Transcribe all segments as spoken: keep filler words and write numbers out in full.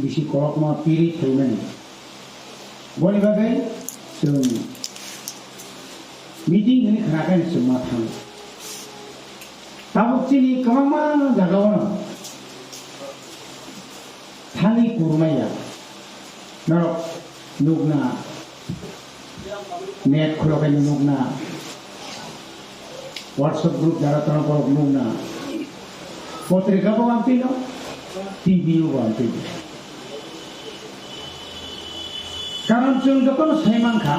bisi kolokma piri phaimani. Boni bagwi chwng meeting hwnwi khna khe chwng ma thango. Tabuk chini kwbangma jagao no thani kurmaya norok nukna. Net khulokhe nukna, WhatsApp group jara tono borok nukna, potrika bo amtwi no, T V o bo amtwi no. Karon chwng jotono sai mankha,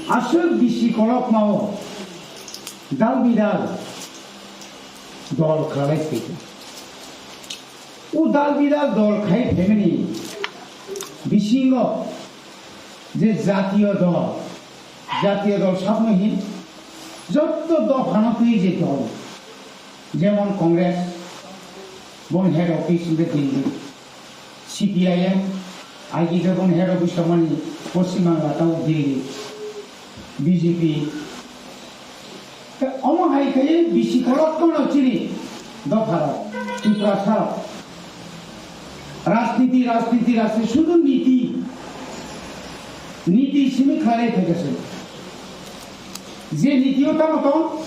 aswk bisi kolokmao dal bidal dol khalai phaikha. O dal bidal dol khai phaimani bisingo je jatiyo dol, jatiyo dol sabno hin jotto dophano twi je dol, jemon Congress, boni head office hwnkhe Delhi, C P I M, I T khe boni head office tongmani Poschim Bangla tamo Delhi, B J P, Omo hai khe bisi kolok kono chini dopharok, Tiprasarok. Rajniti, rajniti, rajniti, sudu niti. Niti simi khlai thai khe se. Je niti o tamo tong,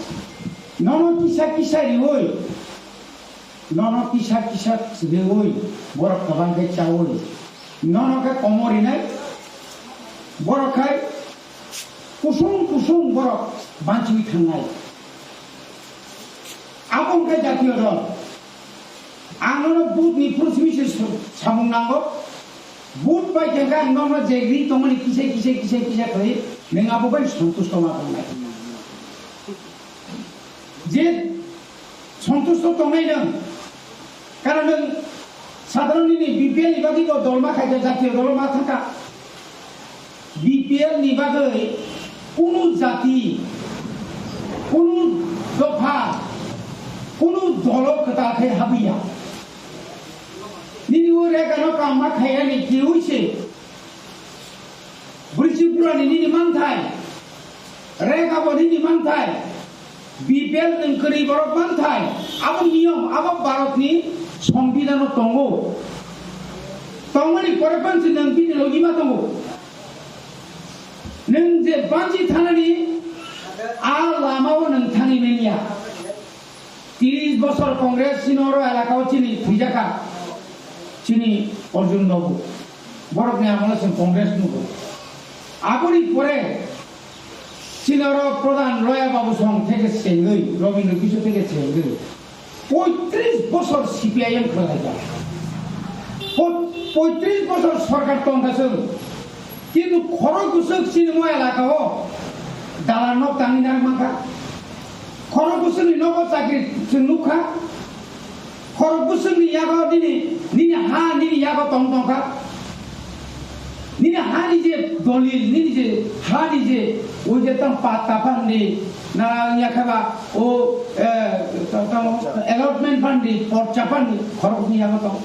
nono kisa kisa rioi, nono kisa kisa rioi, borok kwbang khe chaui, nono khe komo rinai, borok khai kusung kusung borok banchiwi thangnai. Abo wngkha jatiyo dol. Ang nono vote ni phuru simi se samung nango. Vote pai khe ang nono je ri tongmani kisa kisa kisa kisa khlai nwng abo bai santusto ma tongnai. Je santusto tongnai nwng. Karon nwng sadharon nini B P L ni bagwi bo dol ma khai khe jatiyo dol ma thangkha. B P L ni bagwi kunu jati, kunu dopha, kunu dolo kwtal khai habwiya. Nini o rega no kam ma khaiya ni kiui se. Bwrwi chwng pura ni nini manthai, rega bo nini manthai, B P L nwng kwrwi borok manthai, abo niyom, abo Bharat ni Songbidan o tongo. Tongmani pore pansi nwng bini logi ma tongo. Nwng je banchi thanani a lama o nwng thangwi manya. Tris bosor Congress chini oro elaka o chini thwijaka chini Arjun Babu. Borok ni amolo chwng Congress nugo. Aboni pore chini oro Pradhan Roya Babu song theke chengwi, Robindra Kishore theke chengwi. Poitris bosor C P I M khwlaijak. Po-, poitris bosor sorkar tongkha chwng. Kintu khorok bwswk chini mo elaka o dalan nok tangwi nang mankha. Khorok bwswkni nogo chakri chwng nukha. Khorok bwswkni yago nini, nini ha nini yago tong tongkha. Nini hani je dolil, nini je hani je, o je tang patta pandi, na yakha ba o, eh, tang, tang allotment pandi, porcha pandi, khorokni yago tong.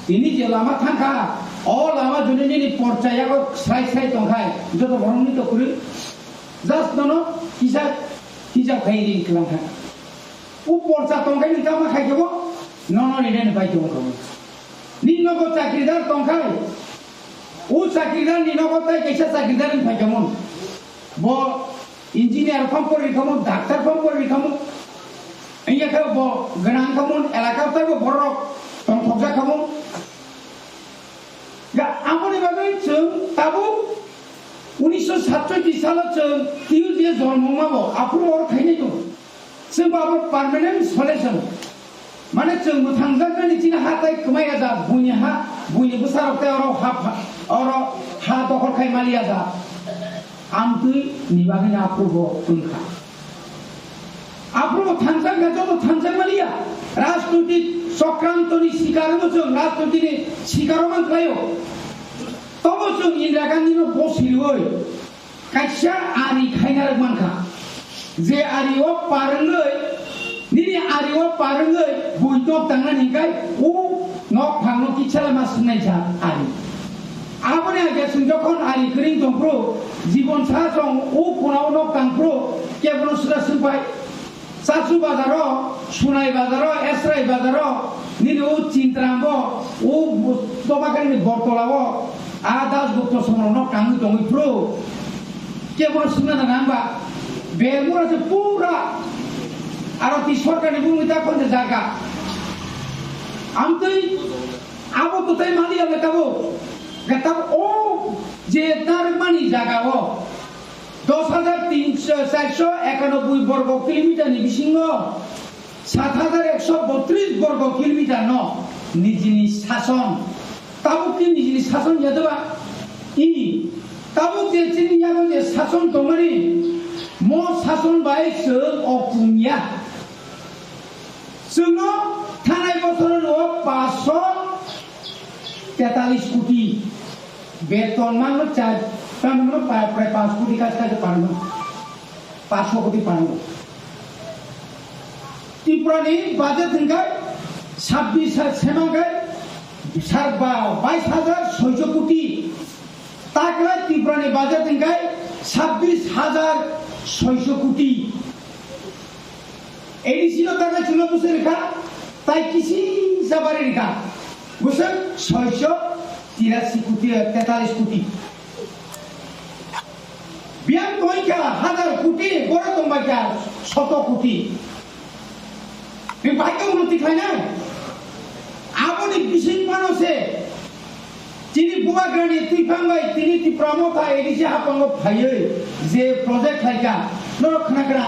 Tini je lama thangkha, o lama juni nini porcha yago srai srai tongkhai, joto borokni to kwrwi. Just nono kisa, kisa khai ring kwlangkha. O porcha tongkhai ni tama khai kebo, nono rinani bai tongkha. Ni nogo chakridar tongkhai, o chakridar ni nogo tai kaisa chakridar ni phai kamo. Bo engineer phang pori kamo, doctor phang pori kamo. Iya khe bo gwnang kamo, elaka tai bo borok tongthokjak kamo. Ya, aboni bagwi chwng tabuk unisho satchoi salo chwng T U G A jolmo mabo, aphuru oro khainai tongo. Chwng bo abo permanent solution. Mane chwng mwthangjaknani chini ha tai kwmai ya jak, buini ha, buini bwsarok tai oro ha pha-, oro ha dokhol khai mali ya jak. Amtwi ni bagwi no aphuru bo wngkha. Aphuru bo thangjak na joto thangjak maliya. Rajnoitik chokrantoni sikar wngwi chwng rajnoitik ni sikar wngma khlaio. Tobo chwng Indira Gandhi no bo siriwi kaisa ari khaina rwk mankha. Je ari o par wngwi, nini ari o par wngwi bui tok tangnani hinkhe o nok phangno kisa lama swngnai sa ari. Aboni age chwng jokhon ari kwrwng tongphuru, jibon sa chwng o khuna o nok tangphuru, kebono swra swngpai. Chachu bazaro, Sunai bazaro, Esrai bazaro, nini o Chintram bo, Bakarni Bortolao a Dasgupta somrokno kangwi tongwi phuru kebono swngna nang ba? Belmura se pura aro twi sorkarni bumung ta khonje jaga. Amtwi abo kwtai maliya le tabuk. Gatab o je narwkmani jaga o dos hajar tinso, charso ekanobboi borgo kilometer ni bisingo sat hajar ekso botris borgo kilometer no nijini sason. Tabuk khe nijini sason ya doba? I, tabuk je chini yago je sason tongmani, mo sason bai chwng o pung ya. Chwngno thanai bosoro rwo paanch sho tetalis koti beton mangno char, tamo prai paanch koti kaisa kaisa parno. Paanch sho koti parno. Tripura ni budget hwnkhe sabbish ha-, sema hwnkhe sar ba-, bais hajar soiso koti. Takla Tripura ni budget hwnkhe sabbish hajar soiso koti. A D C no takla chwngno bwswk rwkha, tai kisi jabari rwkha. Bwswk soiso tirasi koti, tetalis koti. Biyang tongkha hajar koti, boro tongbaikha soto koti. Bini bai khe unnoti khlainai. Aboni bising phano se chini Bubagrani twiphang bai tini Tipra Motha A D C haphango phaiwi je project khlaikha, norok khna gra.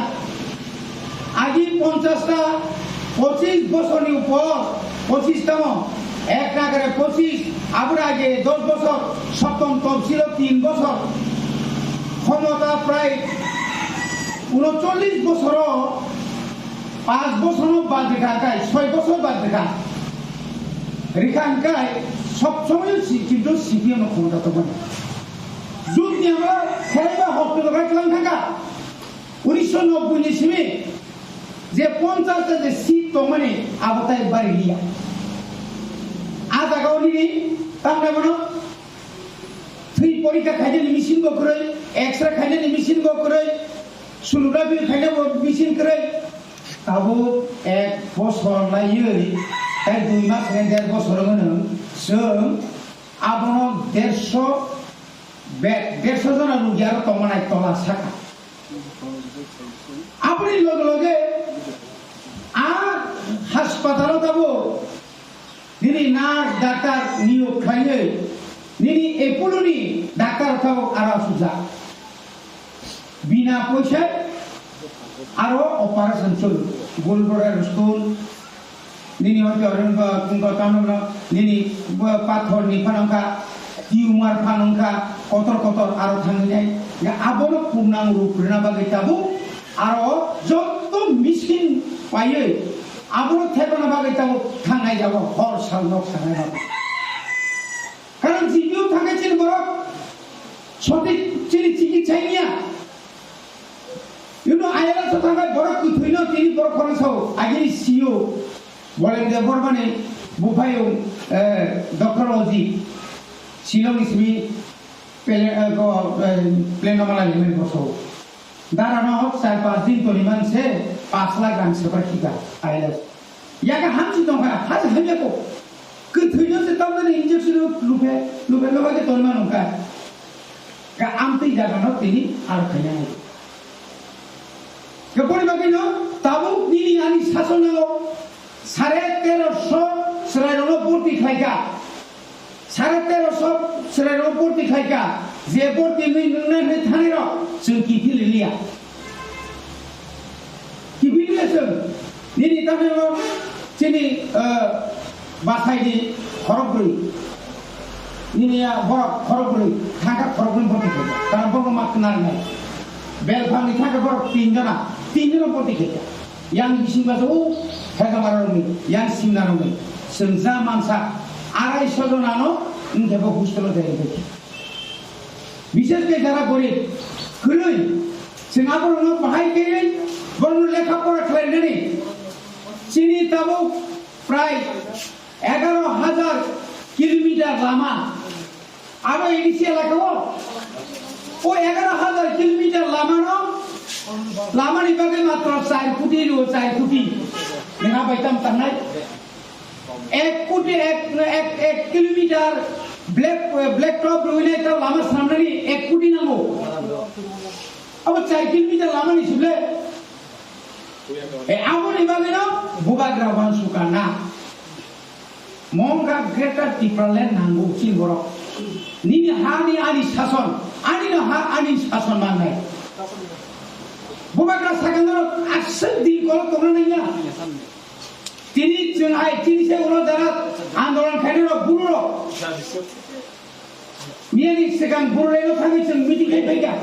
Agi ponchash ta, pochis bosorni upor, pochis tamo, ek nagare pochis, aboni age dos bosor, soptom topsilo tin bosor, khomota prai unocholish bosoro, panch bosorno bad rikha kai, soi bosor bad rikha. Rikha hwnkhe sob somoy si-, kintu C P M no khomota tongmani. Jut ni amo khelaiba hospital kai tlang thangkha. Unisho nobboi ni simi je ponchash ta je seat tongmani abo tai bari liya. A jaga o nini tamni bono thwi porikha khainani machine bo kwrwi, X-ray khainani machine bo kwrwi, sonography khainani bo machine kwrwi. Tabuk ek bosor laiwi tai dui mas hwnkhe der bosor wngwi chwng abono dersho bed, dersho jona rugi aro tongmanai tola saka. Aboni loge loge a haspatalo tabuk nini nurse, doctor niyok khlaiwi nini Apollo ni doctor tabuk aro asukjak. Bina poisa aro operation cholo. Gul bladder stone, nini hoi teorin ba tungko tamo no, nini ba pathor ni phano wngkha, tumor phano wngkha, kotor kotor aro thangwi nai. Ya abono purnang rup rwna bagwi tabuk aro jotto machine paiwi abono thepana bagwi tabuk thangnai jago hor sal nok sangnai bagwi. Karon G P O thangkhe chini borok sothik chini chikitsa wngya. Yuno I L S o thangkhe borok kwthwino tini borok khorang sao. Agini C E O Volendra Debbarmani buphayung, eh, Doctor Ojit Shillong ni simi pele, eh, go, eh, pleno malai mani bosao. Dara no char pas din toni man se pas lakh rang se bar khika I L S. Yaga hamsi tongkha, haji hamya ko. Kwthwino se tamjani injection lupe, lupe lupe ke tonma nungkha. Ka amtwi jaga no tini ar khanya nai. Ka pori bagwi no tabuk nini ani sason nango. Sare tero so chwrai rokno borti khlaikha. Sare tero so chwrai rokno borti khlaikha. Je borti nwi nungnai hwnwi thani rok chwng kiphil liya. Kiphil liya chwng. Nini tamni rok chini, eh, basaidi khorok bwrwi. Nini ya borok khorok bwrwi, thangkha khorok bwrwi borti khlaikha. Kana borok ma knar nai. Belphangni thangkha borok tin jona, tin jona borti khlaikha. Yang bising baso o Hegamara rokni, yang Simna rokni. Chwng ja mansa arai so jona no wngkhe bo hostel o jai rwkha. Bishes khe jara gorib, kwrwi, chwng aborokno bahai khe borokno lekha pora khlainani chini tabuk prai egaro hajar kilometer lama. Abo A D C elaka o, o egaro hajar kilometer lama no, lama ni bagwi matro char koti rwo, char koti. Nengha bai tam tangnai. Ek koti ek, ek, ek kilometer black, black top rwinai ta lama swnamnani ek koti nango. Abo char kilometer lama ni sible. E, aboni bagwi no bubagra wansukha na. Mongkha Greater Tipraland nango chini borok. Nini ha ni ani sason, ani no ha ani sason mannai. Bubagra sakha norok aswk din kolok tongna nangya. Tini chwng hai, tini se ulo jara andolon khainai rok, buru rok. Miyani swkang Bodoland-o thangwi chwng meeting khai phaikha.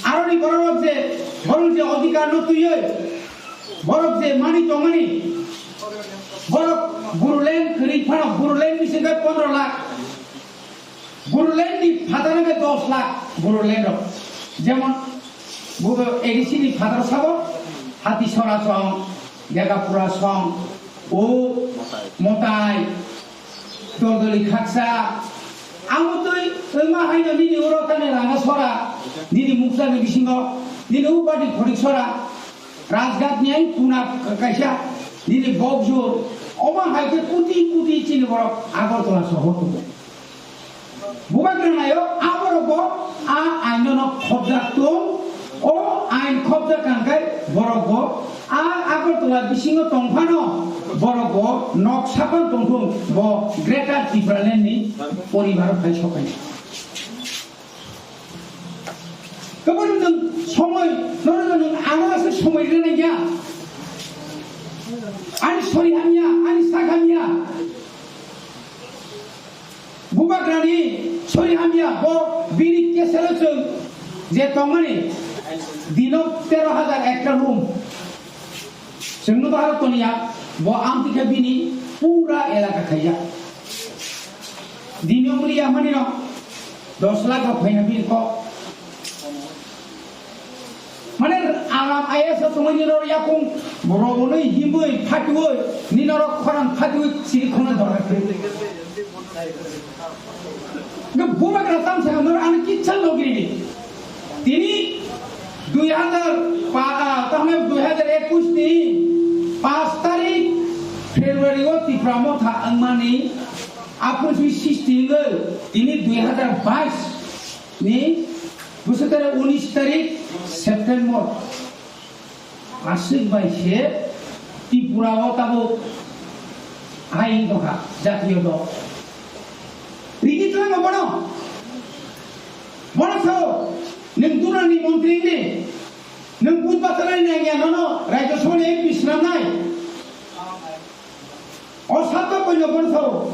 Aroni bororok je, borok je odhikar no twiwi, borok je mani tongmani, borok Bodoland kwrwi phano, Bodoland bisingkhe pondro lakh, Bodoland ni phataro khe dos lakh Bodoland rok. Jemon, bo A D C ni phataro sabo, Hatisora song, Degapura song, o Motai, Dordoli khaksa, amo twi wngma haino nini oro tani Rangasora, nini Muksani bisingo, nini upadi Khoriksora, Rajghat ni ai kuna kaisa, nini Bokjur, omo hai khe kuti kuti chini borok Agartala sohor tongo. Bubagra naio, aborok bo a aino no khobjak tong, o ain khobjak kangkhe borok bo a Agartala bisingo tongphano borok bo nok sapan tongthung bo Greater Tipraland ni poribar phai sokai. Keboni nwng somoi, nono nwng ano ase somoi rina ya. Ani sori hamya, ani sak hamya. Bubagrani sori hamya, bo bini keselo chwng je tongmani dino tero hajar ekta room. Chwngno bahar toniya, bo amtwi khe bini pura elaka khaijak. Dini wngli ya mani no dos lakh rok phaina bini kok. Mane alam I A S o tongwi nini oro yakung borok hwnwi himwi phatiwi nini oro khorang phatiwi siri khongnai dorkar khe. Hwnkhe bubagra tamsa hwnwi ano kitsa logi rini. Tini dui hazar pa-, ah, tahone dui hazar ekush ni panch tarik February o Tipra Motha wngmani aphuru swi sisti wngwi tini dui hazar bais ni bwswk tare unis tarik September. Aswk bai se Tripura o tabuk ain tongkha, jatiyo dol. Rigi twlangma bono? Bono sao, nwng dunani montri ni, nwng budbatalai nangya nono Rajya Sabha ni M P swnamnai. O sabta koino bono sao.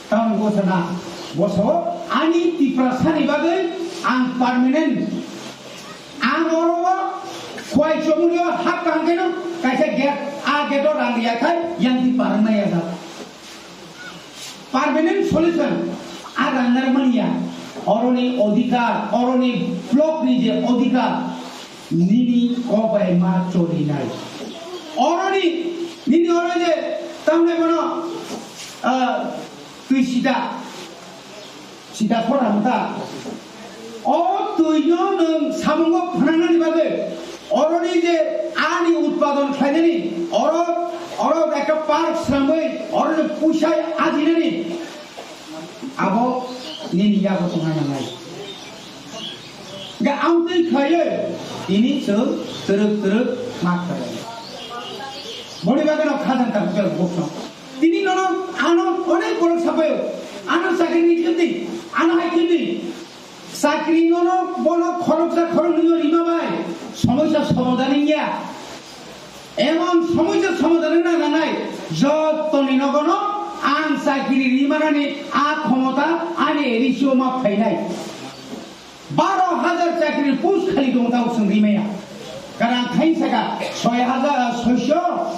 Tamni bosa na, bosa o ani Tiprasa ni bagwi ang permanent. Ang oro o Khowai Chomoni o hap kaham khe no kaisa gate, a gate o rang riya khai yang di parang nai ya da. Permanent solution, a rang nai mani ya. Oroni odhikar, oroni block ni je odhikar, nini kok bai ma choli nai. Oroni, nini oro je, tamne bono, ah, twi sida, sida khora mata. O twi no nwng samungo phnangnani bagwi, oroni je ani utpadon khlainani, oro, oro ekta park swnamwi, oro je puisai ajinani, abo nini yago tongna nangnai. Ga amtwi khlaiwi tini chwng twrwk twrwk ma khlailaio. Boni bagwino khajang tabuk tabuk bokno. Tini nono ano onek borok sapaio. Ano chakri ni khibdi, ano hai khibdi. Chakri nono bono khoroksa khoroknwi rima bai somosya somadan wngya. Emon somosya somadan wngna nangnai, jottoni nogono ang chakri rimanani a khomota ani A D C o ma phainai. Baro hajar chakri post khali tongo, tabuk chwng rimaya. Karon ang thain saka soi hajar, soisho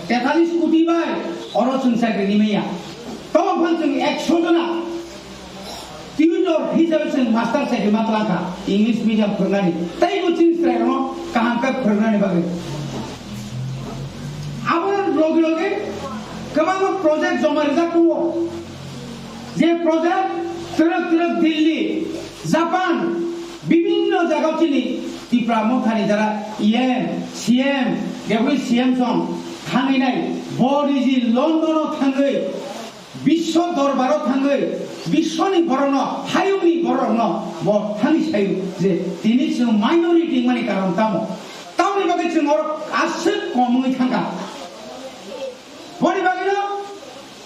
tetalis koti bai oro chwng chakri rimaya. Tamo phan chwng ekso jona tutor hisabe chwng master chakri ma twlangkha, English medium phwrwngnani. Teibo chini chwrairokno kaham khe phwrwngnani bagwi. Abo loge loge kwbangma project joma rijak tongo. Je project twrwk twrwk Delhi, Japan, bibinno jagao chini Tipra Mothani jara E M, C M, Deputy C M song Thangwi nai, bo niji London-o thangwi, biswo dorbaro thangwi, biswoni borokno, hayungni borokno bo thangwi sayo je tini chwng minority wngmani karon tamo. Tamoni bagwi chwng oro aswk kom wngwi thangkha. Boni bagwino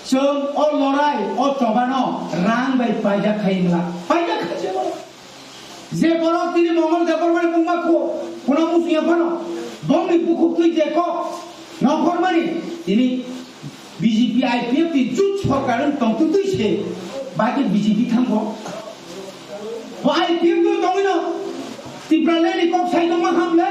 chwng o lorai, o chobano rang bai paijak khai wngla. Paijak khai se bo. Je borok tini Mongol Debbarmani bungma kho, kuna muchungya phano, bongni bukhuk twi je kok, nongkhormani, tini B J P I P F ni jut sorkar wng tong twi twi se, bai khe B J P thango. Bo I P F no tongwino, Tipraland ni kok sai tongma hamle,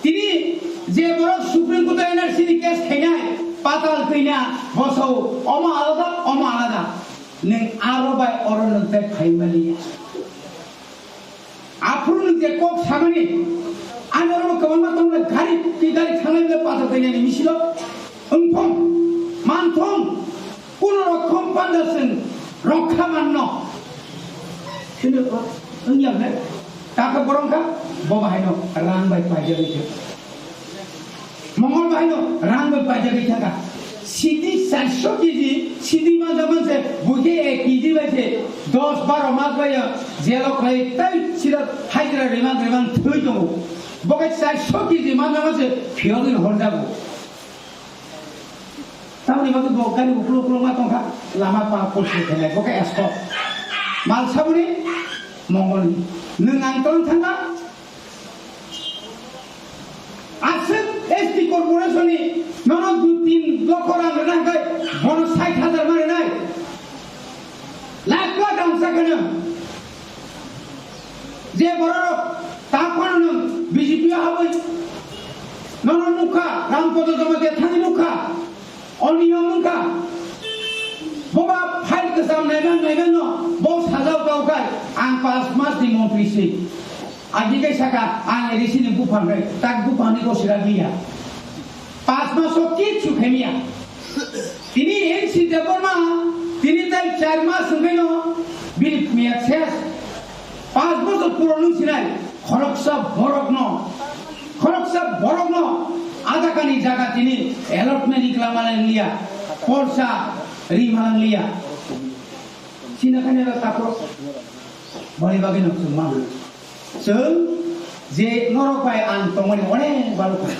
Tini je borok Supreme Court o N R C ni case khainai, patal twina, bosao, omo alada, omo alada. Nwng aro bai oro nwng tei phai maliya. Aphuru nwng je kok samani, ani oro kwbangma tongmani gari, ki gari thanglai bile patal twinani misilo. Wngthong, manthong, kuno rokom panda chwng rokha manno. Hino, wngya hwnkhe, kaka borok wngkha, bo bahaino rang bai paijagwi thangkha. Mongol bahaino rang bai paijagwi thangkha. Sidi charso K G, sidi manja manse, buikhe ek K G bai se, dos baro mas bai ya, jelo khlai tai sida hajra rimang rimang thwi tongo. Bo khe charso K G manja manse, phiyogwi horjago. Tamoni bagwi bo gari uklok uklok ma tongkha, lama pa porsi khainai, bo khe escort. Mal saboni Mongolni. Nwng ang tong thangkha, aswk S T corporation ni nono dui tin lokho rang rwna hwnkhe bono sait hajar ma rwnai. Lakh lakh ang sakha nwng. Je bororok ta phano nwng B J P o habwi nono nukha, Rampada Jamatia thani nukha, oniyom wngkha. Boba file kwcham naiman naiman no bo sajao tao khai ang pas mas ni montri se. Agi kai saka ang A D C ni buphang khai, tak buphang ni ko sira liya. Pas mas o kichu khaimiya. Tini N C Debbarma, tini tai char mas wngkhaino bini miyat ses. Pas bosor puron wng sinai, khoroksa borokno, khoroksa borokno adakani jaga tini allotment ni kwlama nang liya, porsa ri manang liya. Sina kanya takhro, boni bagwi no chwng ma. Chwng je norok bai ang tongmani onek balukha.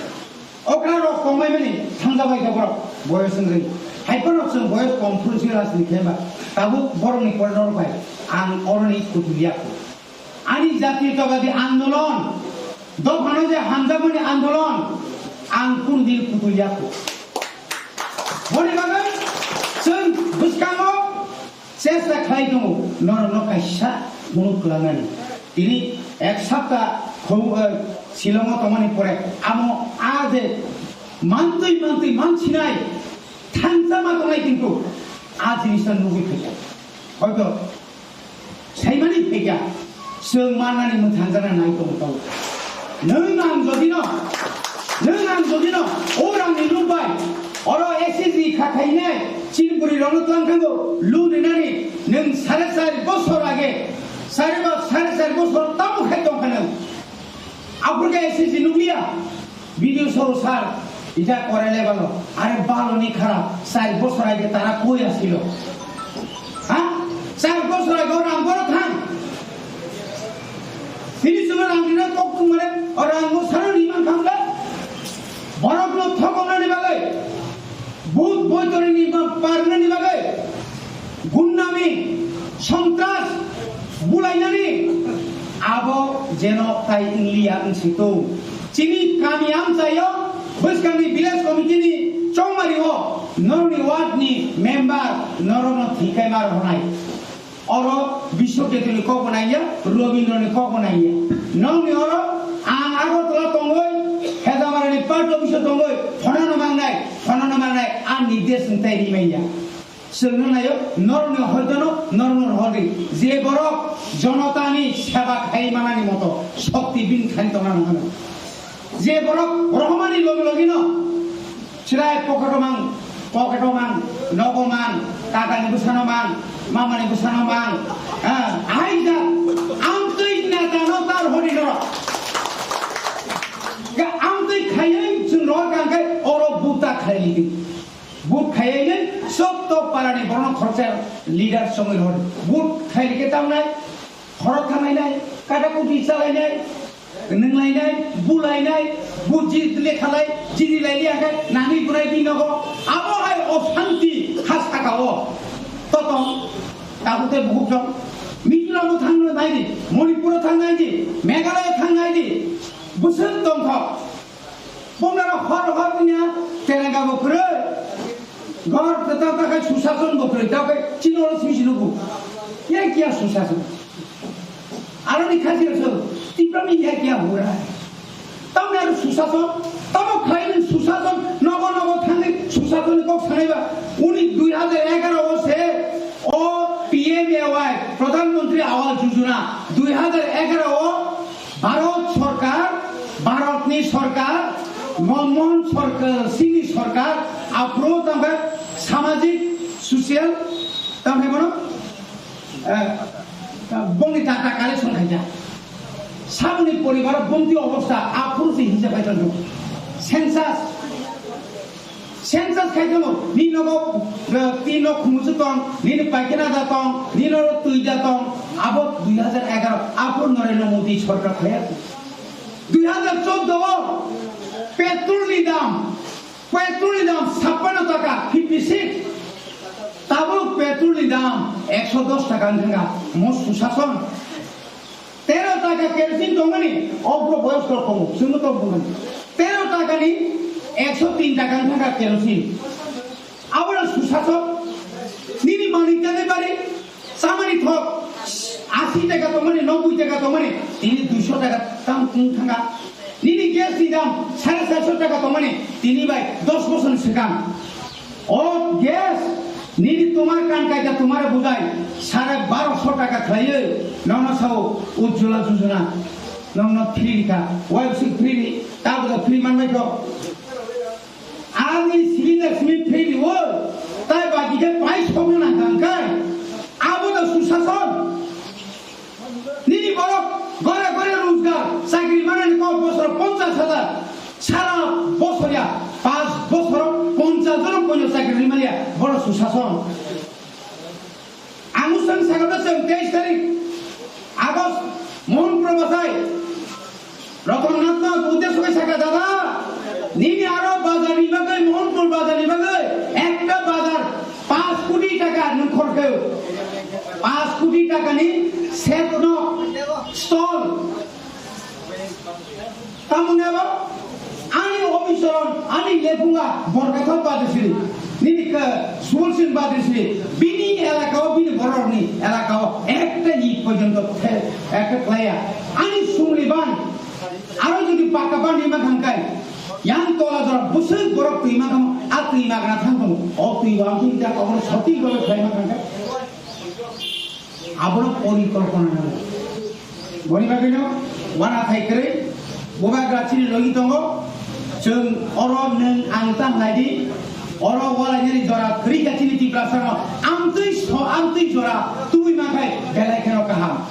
Okra rok tongmai mani thangja bai khe borok boyos wngwi. Hai phano chwng boyos kom phuru si rajniti khe ba. Tabuk borokni pore norok bai ang oroni kutung yakho. Ani jatiyotabadi andolon, dophano je hamjakmani andolon, ang kunu din kutung yakho. Boni bagwi chwng bwskango Chesta khlai tongo, norokno kaisa phunuk kwlangnani. Tini ek sapta khou-, eh, Shillongo tongmani pore amo a je mantwi mantwi mansinai thansa ma tongnai, kintu a jinisa nugwi phaikha. Hoito saimani phaikha. Chwng manani mwthangjakna nai tongo tong. Nwng ang jodino, nwng ang jodino, o rangni look bai, oro S C G kha khainai, chini bwrwi rokno twlang thango, loan rinani, nwng sare char bosor age, sare ba, sare char bosor tamo khai tong kha nwng. Aphurkhe S C G nukliya, video soro sar, ija kore le balo, are balo ni khara, char bosor age tara koi asilo. Ha? Char bosor age o rang boro thang. Tini chwngno rang rina kok thumare, o rang bo saro riman khamle. Borokno thokomnani bagwi, bhut boitorini ma-, parnani bagwi, gundami, sontras, bulainani, abo jeno tai wngliya wngsitu. Chini kami amchaio, bwskangni village committee ni chongmario, norokni ward ni member, norokno thikai ma rohornai. Oro Biswajyoti ni kok bo naiya, Rabindra ni kok bo naiya. Nokni oro ang Agartala tongoi, Hedamara ni part office o tongoi, phonano mangnai, phonano mangnai, a nirdesh wng tai rimaiya. Chwngno naio, norokni hoitono, norokno rohordi. Je borok jonotani seba khai manani moto, shokti bini thani tongna nangano. Je borok rohormani logi logino, Chwrai pocket o mang, pocket o mang, nogo mang, kakani bwsano mang, mamani bwsano mang. Ah, ahaija, amtwi neta no tar hori norok. Ga amtwi Ayai chwng rohor kha hwnkhe oro buta khailidi. But khaiyainai sob to parani borokno khoroksa leader chongwi rohor. But khailike tamnai, khorok thanglainai, kata kuti chalainai, nwnglainai, bulainai, but ji lekhalai, jini laili akhai nangwi bunai binogo. Abo hai osanti kha sakao. Totong, tabuk tei bukhuk jong. Mizoram thangno naidi, Manipur thang naidi, Meghalaya thang naidi. Bwswk tongthok. Bumnaro hor hor niya, terega bo kwrwi. Ghor ta ta ta khai susason bo kwrwi, ta khai chino simi sino bu. Ye kiya susason. Aro ni khasi raso, Tipra mi ye kiya hura. Tamni aro susason, tamo khai ni susason, nogo nogo thangni susason kok sanai ba. Uni dui hajar egaro o se, o P M A Y, Pradhan Mantri Awas Yojana, dui hajar egaro o Bharat Sarkar, Bharatni Sarkar, Manmohan Sarkar, Singhni Sarkar, aphuru tangkha samajik, social, tangkha bono, eh, bongni data collection khaija. Saboni poribar bongni obostha aphuru se hisab khai tongkha. Census, Census khai tono, ni nogo, eh, tin nok khumusu tong, nini paikana da tong, nini oro twi da tong, abo dui hajar egaro, abo Narendra Modi sorkar khaya. Dui hajar choudo o petrol ni dam, petrol ni dam sappanno taka, fifty six. Tabuk petrol ni dam ekso dos taka wngkha, mo susason. Tero taka kerosin tongmani, obro boyos rok tongo, chwngno tok bumani. Tero taka ni ekso tin taka wngkha kerosin. Aboro susason, nini manwi tangwi bari, chamani thok, asi taka tongmani, noboi taka tongmani, tini duiso taka tam wngkha. Nini gas ni dam sare charso taka tongmani, tini bai dos bosor swkang. O gas, nini tumar kan kaita tumare bujai, sare baroso taka khlaiwi, nono sao Ujjwala Yojana, nono free rikha, wai bwswk free ri, ta bwswk free manbai kho. Ani cylinder simi free ri o, tai bagi khe pai sokna nang kha hwnkhe, abo da susason. Nini borok gore gore rojgar, chakri manani kok bosoro ponchash hajar, sara bosor ya, panch bosoro ponchash jon boino chakri rimaliya, boro susason. Ang usang sakha chwng teis tarik August, Mohanpur bwsai. Ratan Nath no uddesho khe sakha, dada, nini aro bazar ni bagwi, Mohanpur bazar ni bagwi ekta bazar panch koti taka nwng khorokhe. Panch koti taka ni set no stall. Tamoni abo ani obisoron, ani lepunga Borkathok Badrisri, nini ke Subol Singh Badrisri, bini elaka o, bini bororni elaka o ekta it porjonto the-, ekta khlaiya. Ani sumliban, aro jodi pakaban rima thangkai, yang tola jora bwswk borok twi makham, a twi magna thang tongo, o twi wang twi ta oboro sotik bhabe khlai ma thangkai. Abono porikolpona nango. Boni bagwino wana thai kwrwi bubagra chini logi tongo. Chwng oro nwng ang ta hwnai di, oro walainani jora kwrwi kha chini Tiprasano. Amtwi so, amtwi jora tubui mankhai belai kheno kaham.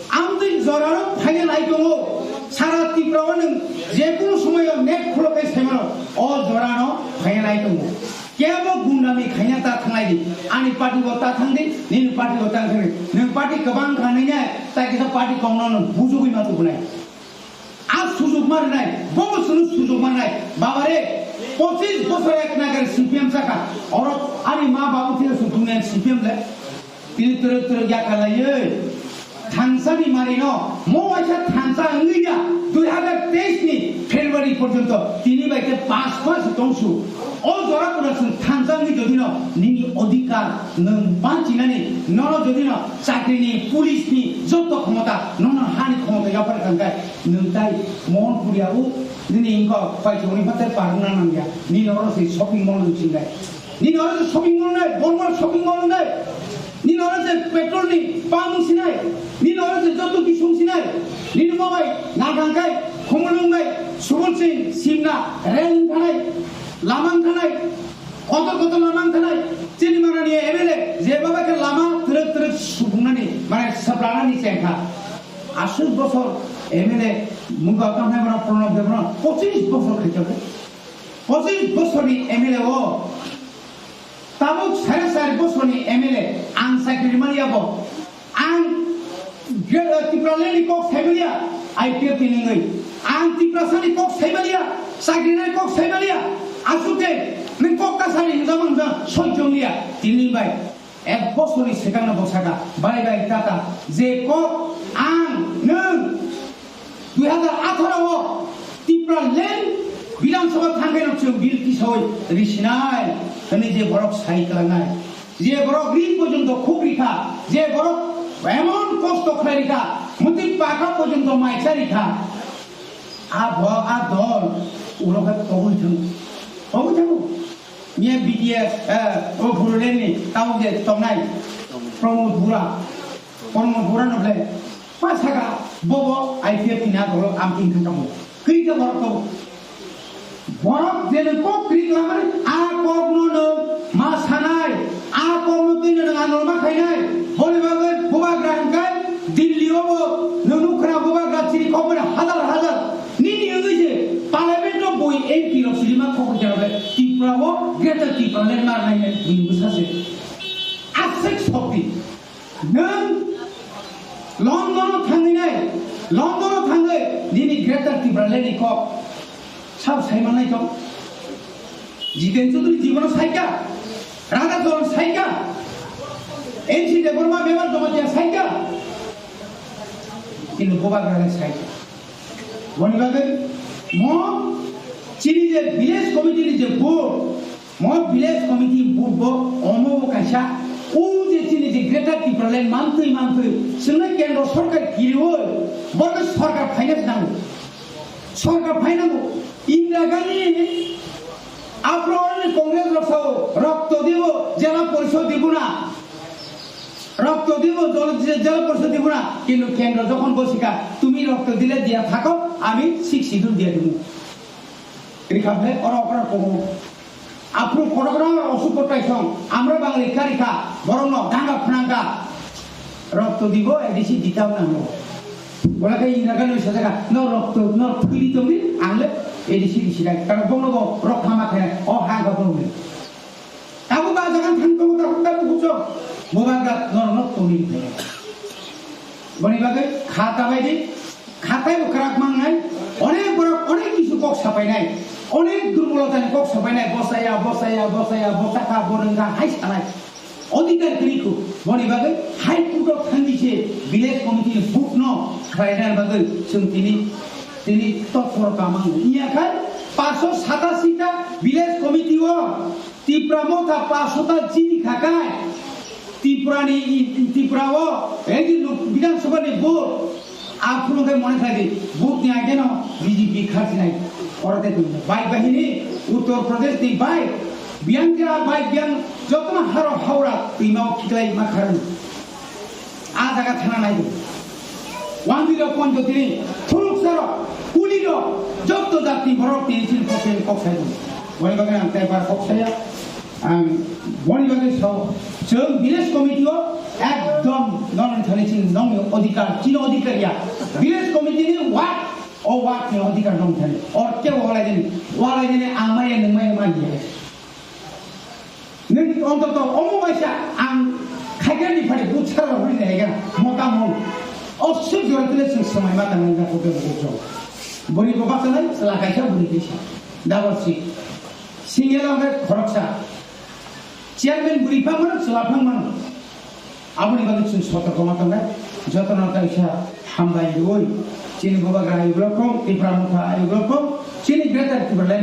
Amtwi jorano phaina nai tongo. Sara Tripura o nwng jekunu somoyo net khuloknai saimano, o jorano phaina nai tongo. Kebo gundami khaina ta thanglai di. Ani party bo ta thang di, nini party bo ta thang di. Nwng party kwbang kha nini, tai kisa party kongno nwng bujugwi ma tubunai. A sujuk ma rwnai, bobo chwngno sujuk ma rwnai. Baba re, pochis bosor ek nagar C P M chakha. Oro ani ma babu thwiya chwng tongni C P M le. Tini twrwk twrwk yakalaiwi thansa ni mari no mo waisa thansa wngwi ya dui hazar teis ni February porjonto tini bai khe panch mas tongsu. O jora pura chwng thansa wngwi jodi no nini odhikar nwng banchinani, nono jodi no chakri ni, police ni joto khomota, nono hani khomota yaphar kangkai nwng tai Mohanpur ya u nini wngkha paithogni phatai parwna nangya, nini oro se shopping mall nwng singai. Nini oro je shopping mall nai, Bormar shopping mall nai. Nini oro je petrol ni pump sinai. Nini oro je joto bisong sinai. Nini mo bai Nagang kai, Khumulwng bai, Subol Singh, Simna, rel wng thanai, lama wng thanai, kotor kotor lama wng thanai. Chini manani M L A, je baba khe lama twrwk twrwk subungnani, mane sablanani chengkha. Aswk bosor M L A Muga kanai bara Pranab Debbarma pochis bosor khaijak. Pochis bosorni M L A o tabuk sare sare bosorni M L A ang chakri maliya bo. Ang Tipraland ni kok saimaliya, I P F ni ningwi. Ang Tiprasani kok saimaliya, chakri nai kok saimaliya. Asukte nang kok kasari hinjama hinjama sojjong liya. Tini bai ek bosorni swkangno bo saka, bai bai tata, je kok ang nwng dui hajar atharo o Tipraland Bidhan Sabha thangkhe no chwng bill tisawi risinai hwnwi je borok sai kwlangnai, je borok ri porjonto khuk rikha, je borok emon kosto khlai rikha, mutwi paka porjonto mai cha rikha, a bo a dol ulo khe togwi thango, togwi thango. Miya B T S, eh, o Bodoland ni tamo je tongnai Pramod Bura, Pramod Bura no ble, ma saka bobo I P F ni a dolo amting thang tamo. Kri ke borok to. Borok je no kok kri klamani, a kok no no ma sanai, a kok no twi no no ano ma khainai. Bole bagwi bubagra hingkai Delhi o bo no nukra bubagra chiri kok bai hazar hazar. Nini wngwi je Parliament o bui M P rok sirima kok khe rok le Tripura o Greater Tipraland mar nai nai bini bwsa se. Aswk sokti. Nwng London o thangwi nai, London o thangwi nini Greater Tipraland ni kok sab sai manai tong. Jiten Chaudhary jibono saikha, Radha Chaudhary saikha, N C Debbarma Bemar Jamatia saikha. Kintu bubagra le saikha. Boni bagwi mo chini je village committee ni je vote, mo village committee vote bo omo bo kaisa o je chini je Greater Tipraland mantwi mantwi chwngno kendro sorkar kiriwi borok sorkar finance nango, sorkar finance nango. Indira Gandhi aphuru Congress rok sao rokto dibo jela porishod dibo na. রক্ত দিব, জল-, জে-, জেলা পরিষদ দিব না, কিন্তু কেন্দ্র যখন বসিকা, তুমি রক্ত দিলে দিয়া থাকো, আমি সিক্স শিডিউল দিয়ে দিব। রিখাবলে ওরা ওরা কবো। আপনি কোন কোন অসুখ করতে আইসং, আমরা বাঙালি কারিকা, বরং ন, গাঙ্গা ফানাঙ্গা। রক্ত দিব, এডিসি দিতাম না, আমরা। ওরা কে ইন্দিরা গান্ধী সাথে কা-, ন রক্ত, ন থুইলি তুমি, আনলে এডিসি দিছি নাই। কারণ বঙ্গ রক্ষা মাখে, ও হাঙ্গা বঙ্গ। Abo ba jaga thang tongo, tabuk tabuk bujo. Bubagra norok no tongwi rikha. Boni bagwi kha tabai di, kha taibo kwrak mangnai, onek borok onek kisu kok sapainai, onek durbolotani kok sapainai, bosaya, bosaya, bosaya, bosakha, bonongkha, hai sanai. Odhikar kwrwi kho, boni bagwi High Court o thangwi se village committee ni vote no khlaina bagwi chwng tini, tini totporo kamang. Iya khai paanch sho satasi ta village committee o Tipra Motha paanch sho ta chini khakai, Tripura ni i-, Tripura o, ei je lok-, Bidhan Sabha ni vote, aphuru khe mone khlai di, vote ni age no B J P kharchinai, oro tei tongmani. Bike bahini, Uttar Pradesh ni bike, biyang khe a bike biyang jotono haro haura twima o khiklai ma kharwi. A jaga thana nai di. Wangwi rok, Ponjotini, Thuluksarok, Kulirok, jotto jatni borok tini chini kok sai kok sai di. Boni bagwi ang tei bar kok saya. Ang boni bagwi sao, chwng village committee o ekdom nongni thani chini nongni odhikar, chini odhikar ya. Village committee ni ward, o ward ni odhikar nong thani. Or ke walai jani, walai jani ang maya nung maya ma ya. Nung ontoto omo waisa ang khaikhe ni phari buchara hori ni haiga mota mol. O suk jora tile chwng swmai ma tang nang ko ke buchara. Bori ko baksa nai, sala kaisa bori kaisa. Double seat. Single o hai khoroksa. Chairman bwrwi phang mano, chwla phang mano. Aboni bagwi chwng sotorkoma tongnai. Jotono kaisa hambai rwui. Chini bubagra ayuk rokong, Tipra Motha ayuk rokong, chini Greater Tipraland